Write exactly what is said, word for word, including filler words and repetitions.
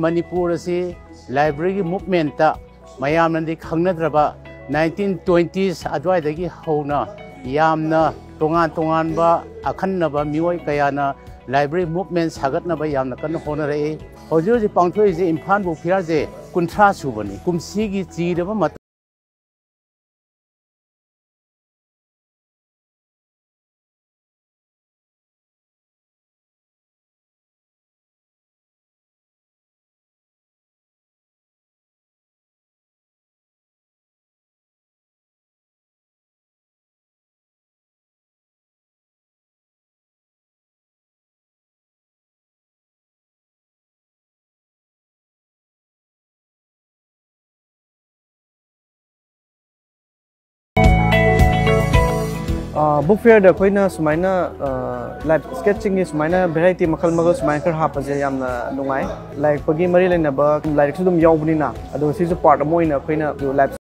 ꯃꯅꯤꯄꯨꯔ ꯑꯁꯤ ꯂꯥꯏꯕ꯭ꯔꯦꯔꯤꯒꯤ ꯃꯨꯞꯃꯦꯟꯇ ꯃꯌꯥꯝꯅꯗꯤ ꯈꯪꯅꯗ꯭ꯔꯕ ꯅꯥꯏꯟꯇꯤꯟ ꯇ꯭ꯋꯦꯟꯇꯤꯁ ꯑꯗꯨꯋꯥꯏꯗꯒꯤ ꯍꯧꯅ ꯌꯥꯝꯅ ꯇꯣꯉꯥꯟ ꯇꯣꯉꯥꯟꯕ ꯑꯈꯟꯅꯕ ꯃꯤꯑꯣꯏ ꯀꯌꯥꯅ ꯂꯥꯏꯕ꯭ꯔꯦꯔꯤ ꯃꯨꯞꯃꯦꯟ ꯁꯥꯒꯠꯅꯕ ꯌꯥꯝꯅ ꯀꯟꯅ ꯍꯣꯠꯅꯔꯛꯏ꯫ ꯍꯧꯖꯤꯛ ꯍꯧꯖꯤꯛ ꯄꯥꯡꯊꯣꯛꯏꯁꯦ ꯏꯝꯐꯥꯜ ꯕꯨꯛ ꯐꯤꯌꯥꯔꯁꯦ ꯀꯨꯟꯊ꯭ꯔꯥ ꯁꯨꯕꯅꯤ꯫ ꯀꯨꯝꯁꯤꯒꯤ ꯆꯤꯔꯕ ꯃꯇꯝ ꯕꯨꯛ ꯐꯤꯌꯔꯗ ꯑꯩꯈꯣꯏꯅ ꯁꯨꯃꯥꯏꯅ ꯂꯥꯏꯐ ꯁ꯭ꯀꯦꯠꯁꯤꯡꯒꯤ ꯁꯨꯃꯥꯏꯅ ꯚꯦꯔꯥꯏꯇꯤ ꯃꯈꯜ ꯃꯈꯜ ꯁꯨꯃꯥꯏꯅ ꯈꯔ ꯍꯥꯞꯄꯁꯦ ꯌꯥꯝꯅ ꯅꯨꯡꯉꯥꯏ꯫ ꯂꯥꯏꯔꯤꯛꯄꯒꯤ ꯃꯔꯤ ꯂꯩꯅꯕ ꯂꯥꯏꯔꯤꯛꯁꯨ ꯑꯗꯨꯝ ꯌꯥꯎꯕꯅꯤꯅ, ꯑꯗꯣ ꯁꯤꯁꯨ ꯄꯥꯔꯠ ꯑꯃ ꯑꯣꯏꯅ ꯑꯩꯈꯣꯏꯅ ꯂꯥꯏꯐ